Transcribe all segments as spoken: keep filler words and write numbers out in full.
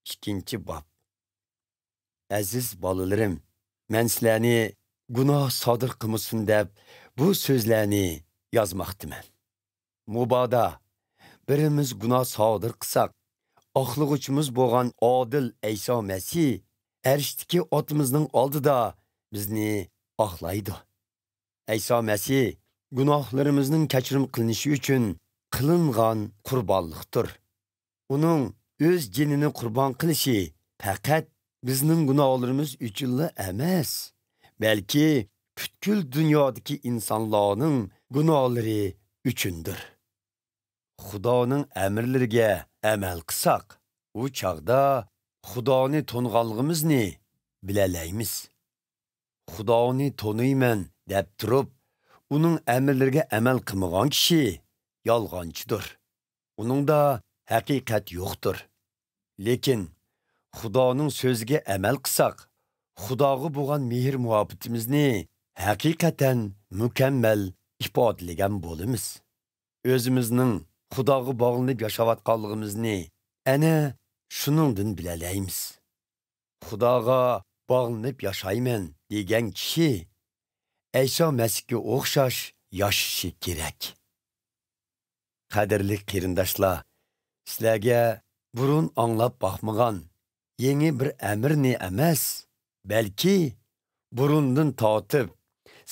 ئىككىنچى باب. ئەزىز بالىلىرىم، مەن سىلەرنى گۇناھ سادىر قىلمىسۇن دەپ بۇ سۆزلەرنى يازماقتىمەن. مۇبادا بىرىمىز گۇناھ سادىر قىلساق، ئاقلىغۇچىمىز بولغان ئادىل ئەيسا مەسىھ ئەرشتىكى ئاتىمىزنىڭ ئالدىدا بىزنى ئاقلايدۇ. ئەيسا مەسىھ گۇناھلىرىمىزنىڭ كەچۈرۈم قىلىنىشى ئۈچۈن قىلىنغان قۇربانلىقتۇر. ئۇنىڭ ئۆز جېنىنى قۇربان قىلىشى پەقەت بىزنىڭ گۇناھلىرىمىز ئۈچۈنلا ئەمەس، بەلكى پۈتكۈل دۇنيادىكى ئىنسانلارنىڭ گۇناھلىرى ئۈچۈندۇر. خۇدانىڭ ئەمىرلىرىگە ئەمەل قىلساق، ئۇ چاغدا خۇدانى تونۇغانلىقىمىزنى بىلەلەيمىز. خۇدانى تونۇيمەن دەپ تۇرۇپ، ئۇنىڭ ئەمىرلىرىگە ئەمەل قىلمىغان كىشى يالغانچىدۇر. ئۇنىڭدا ھەقىقەت يوقتۇر. لېكىن خۇدانىڭ سۆزىگە ئەمەل قىلساق، خۇداغا بولغان مېھىر-مۇھەببىتىمىزنى ھەقىقەتەن مۇكەممەل ئىپادىلىگەن بولىمىز. ئۆزىمىزنىڭ خۇداغا باغلىنىپ ياشاۋاتقانلىقىمىزنى ئەنە شۇنىڭدىن بىلەلەيمىز. خۇداغا باغلىنىپ ياشايمەن دېگەن كىشى ئەيسا مەسىھكە ئوخشاش ياشىشى كېرەك. قەدىرلىك قېرىنداشلار، سىلەرگە بۇرۇن ئاڭلاپ باقمىغان يېڭى بىر ئەمىرنى ئەمەس، بەلكى بۇرۇندىن تارتىپ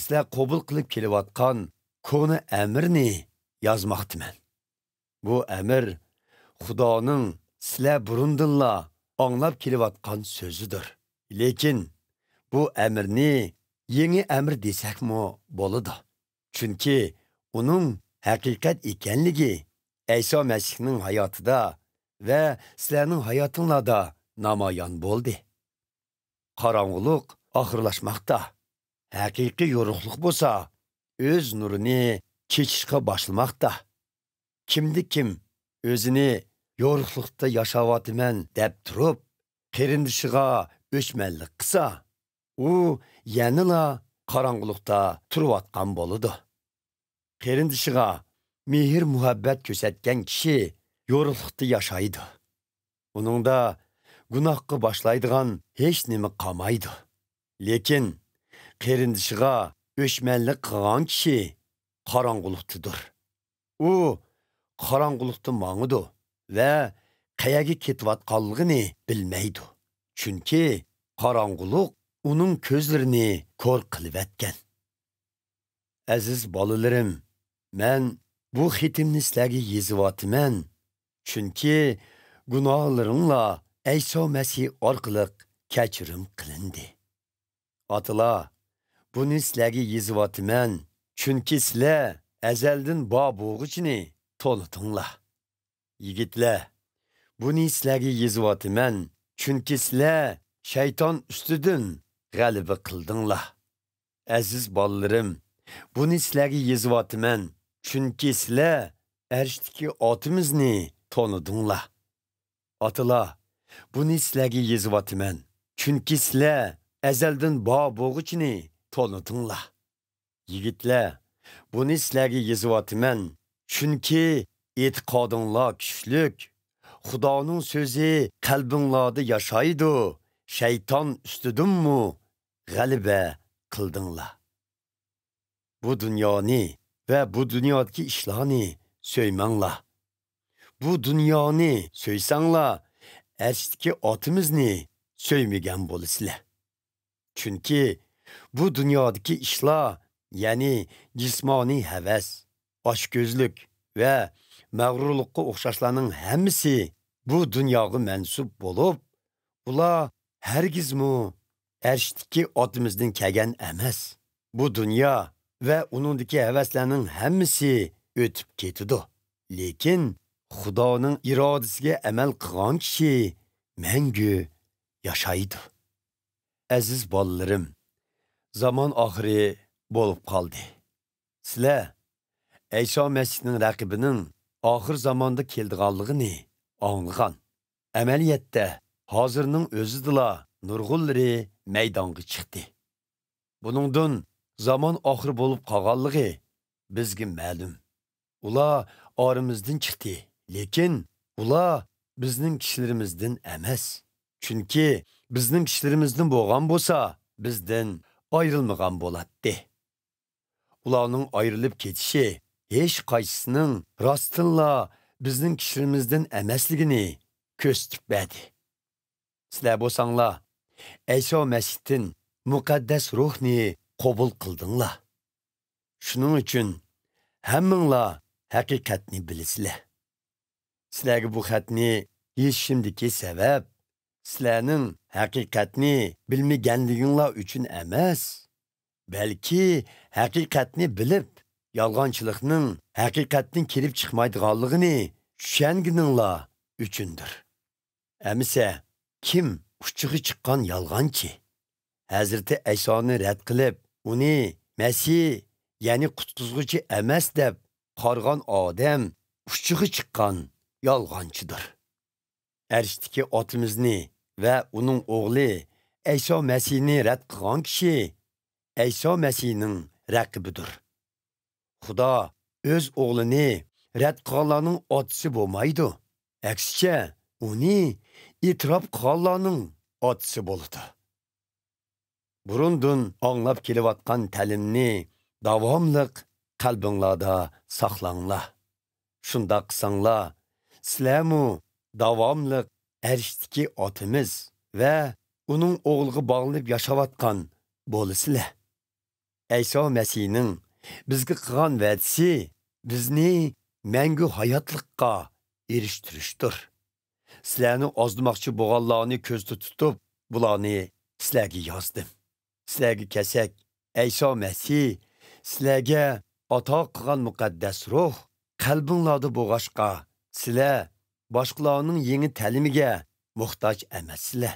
سىلەر قوبۇل قىلىپ كېلىۋاتقان كونا ئەمىرنى يازماقتىمەن. بۇ ئەمىر خۇدانىڭ سىلەر بۇرۇندىنلا ئاڭلاپ كېلىۋاتقان سۆزىدۇر. لېكىن بۇ ئەمىرنى يېڭى ئەمىر دېسەكمۇ بولىدۇ. چۈنكى ئۇنىڭ ھەقىقەت ئىكەنلىكى ئەيسا مەسىھنىڭ ھاياتىدا ۋە سىلەرنىڭ ھاياتىڭلاردا نامايان بولدى. قاراڭغۇلۇق ئاخىرلاشماقتا. ھەقىقىي يورۇقلۇق بولسا ئۆز نۇرىنى چېچىشقا باشلىماقتا. كىمدە كىم ئۆزىنى يورۇقلۇقتا ياشاۋاتىمەن دەپ تۇرۇپ، قېرىندىشىغا ئۆچمەنلىك قىلسا، ئۇ يەنىلا قاراڭغۇلۇقتا تۇرۇۋاتقان بولىدۇ. قېرىندىشىغا مېھىر-مۇھەببەت كۆرسەتكەن كىشى يورۇقلۇقتا ياشايدۇ. ئۇنىڭدا گۇناھقا باشلايدىغان ھېچ نېمە قالمايدۇ. لېكىن قېرىندىشىغا ئۆچمەنلىك قىلغان كىشى قاراڭغۇلۇقتىدۇر. ئۇ قاراڭغۇلۇقتا ماڭىدۇ ۋە قەيەرگە كېتىۋاتقانلىقىنى بىلمەيدۇ. چۈنكى قاراڭغۇلۇق ئۇنىڭ كۆزلىرىنى كور قىلىۋەتكەن. ئەزىز بالىلىرىم، مەن بۇ خېتىمنى سىلەرگە يېزىۋاتىمەن، چۈنكى گۇناھلىرىڭلار ئەيسا مەسىھ ئارقىلىق كەچۈرۈم قىلىندى. ئاتىلار، بۇنى سىلەرگە يېزىۋاتىمەن، چۈنكى سىلەر ئەزەلدىن بار بولغۇچىنى تونۇدۇڭلار. يىگىتلەر، بۇنى سىلەرگە يېزىۋاتىمەن، چۈنكى سىلەر شەيتان ئۈستىدىن غەلىبە قىلدىڭلار. ئەزىز بالىلىرىم، بۇنى سىلەرگە يېزىۋاتىمەن، چۈنكى سىلەر ئەرشتىكى ئاتىمىزنى تونۇدۇڭلار. ئاتىلار، بۇنى سىلەرگە يېزىۋاتىمەن، چۈنكى سىلەر ئەزەلدىن بار بولغۇچىنى تونۇدۇڭلار. يىگىتلەر، بۇنى سىلەرگە يېزىۋاتىمەن، چۈنكى ئېتىقادىڭلار كۈچلۈك، خۇدانىڭ سۆزى قەلبىڭلاردا ياشايدۇ، شەيتان ئۈستىدىنمۇ غەلىبە قىلدىڭلار. بۇ دۇنيانى ۋە بۇ دۇنيادىكى ئىشلارنى سۆيمەڭلار. بۇ دۇنيانى سۆيسەڭلار، ئەرشتىكى ئاتىمىزنى سۆيمىگەن بولىسىلەر. چۈنكى بۇ دۇنيادىكى ئىشلار، يەنى جىسمانىي ھەۋەس، ئاچكۆزلۈك ۋە مەغرۇرلۇققا ئوخشاشلارنىڭ ھەممىسى بۇ دۇنياغا مەنسۇپ بولۇپ، ئۇلار ھەرگىزمۇ ئەرشتىكى ئاتىمىزدىن كەلگەن ئەمەس. بۇ دۇنيا ۋە ئۇنىڭدىكى ھەۋەسلەرنىڭ ھەممىسى ئۆتۈپ كېتىدۇ. لېكىن خۇدانىڭ ئىرادىسىگە ئەمەل قىلغان كىشى مەڭگۈ ياشايدۇ. ئەزىز بالىلىرىم، زامان ئاخىرى بولۇپ قالدى. سىلەر ئەيسا مەسىھنىڭ رەقىبىنىڭ ئاخىر زاماندا كېلىدىغانلىقىنى ئاڭلىغان. ئەمەلىيەتتە، ھازىرنىڭ ئۆزىدىلا نۇرغۇنلىرى مەيدانغا چىقتى. بۇنىڭدىن زامان ئاخىرى بولۇپ قالغانلىقى بىزگە مەلۇم. ئۇلار ئارىمىزدىن چىقتى، لېكىن ئۇلار بىزنىڭ كىشىلىرىمىزدىن ئەمەس. چۈنكى بىزنىڭ كىشىلىرىمىزدىن بولغان بولسا، بىزدىن ئايرىلمىغان بولاتتى. ئۇلارنىڭ ئايرىلىپ كېتىشى ھېچ قايسىسىنىڭ راستتىنلا بىزنىڭ كىشىلىرىمىزدىن ئەمەسلىكىنى كۆرسىتىپ بەردى. سىلەر بولساڭلار، ئەيسا مەسىھتىن مۇقەددەس روھنى قوبۇل قىلدىڭلار. شۇنىڭ ئۈچۈن ھەممىڭلار ھەقىقەتنى بىلىسىلەر. سىلەرگە بۇ خەتنى يېزىشىمدىكى سەۋەب، سىلەرنىڭ ھەقىقەتنى بىلمىگەنلىكىڭلار ئۈچۈن ئەمەس، بەلكى ھەقىقەتنى بىلىپ، يالغانچىلىقنىڭ ھەقىقەتتىن كېلىپ چىقمايدىغانلىقىنى چۈشەنگىنىڭلار ئۈچۈندۇر. ئەمىسە، كىم ئۇچىغا چىققان يالغانچى؟ ھەزرىتى ئەيسانى رەت قىلىپ، ئۇنى مەسىھ، يەنى قۇتقۇزغۇچى ئەمەس دەپ قارىغان ئادەم ئۇچىغا چىققان يالغانچىدۇر. ئەرشتىكى ئاتىمىزنى ۋە ئۇنىڭ ئوغلى ئەيسا مەسىھنى رەت قىلغان كىشى ئەيسا مەسىھنىڭ رەقىبىدۇر. خۇدا ئۆز ئوغلىنى رەت قىلغانلارنىڭ ئاتىسى بولمايدۇ. ئەكسىچە، ئۇنى ئېتىراپ قىلغانلارنىڭ ئاتىسى بولىدۇ. بۇرۇندىن ئاڭلاپ كېلىۋاتقان تەلىمنى داۋاملىق قەلبىڭلاردا ساقلاڭلار. شۇنداق قىلساڭلار، سىلەرمۇ داۋاملىق ئەرشتىكى ئاتىمىز ۋە ئۇنىڭ ئوغلىغا باغلىنىپ ياشاۋاتقان بولىسىلەر. ئەيسا مەسىھنىڭ بىزگە قىلغان ۋەدىسى بىزنى مەڭگۈ ھاياتلىققا ئېرىشتۈرۈشتۇر. سىلەرنى ئازدۇرماقچى بولغانلارنى كۆزدە تۇتۇپ، بۇلارنى سىلەرگە يازدىم. سىلەرگە كەلسەك، ئەيسا مەسىھ سىلەرگە ئاتا قىلغان مۇقەددەس روھ قەلبىڭلاردا بولغاچقا، سىلەر باشقىلارنىڭ يېڭى تەلىمىگە موھتاج ئەمەسسىلەر.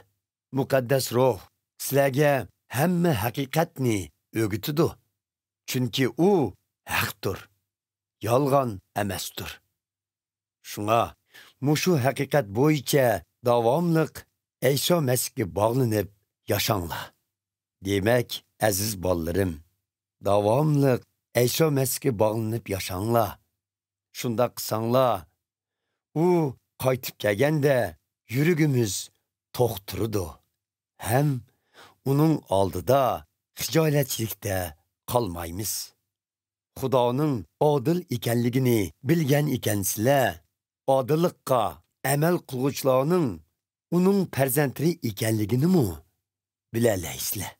مۇقەددەس روھ سىلەرگە ھەممە ھەقىقەتنى ئۆگىتىدۇ. چۈنكى ئۇ ھەقتۇر، يالغان ئەمەستۇر. شۇڭا مۇشۇ ھەقىقەت بويىچە داۋاملىق ئەيسا مەسىھكە باغلىنىپ ياشاڭلار. دېمەك، ئەزىز بالىلىرىم، داۋاملىق ئەيسا مەسىھكە باغلىنىپ ياشاڭلار. شۇنداق قىلساڭلار، ئۇ قايتىپ كەلگەندە يۈرىكىمىز توختىرىدۇ ھەم ئۇنىڭ ئالدىدا خىجالەتچىلىكتە قالمايمىز. خۇدانىڭ ئادىل ئىكەنلىكىنى بىلگەن ئىكەنسىلەر، ئادىللىققا ئەمەل قىلغۇچىلارنىڭ ئۇنىڭ پەرزەنتلىرى ئىكەنلىكىنىمۇ بىلەلەيسىلەر.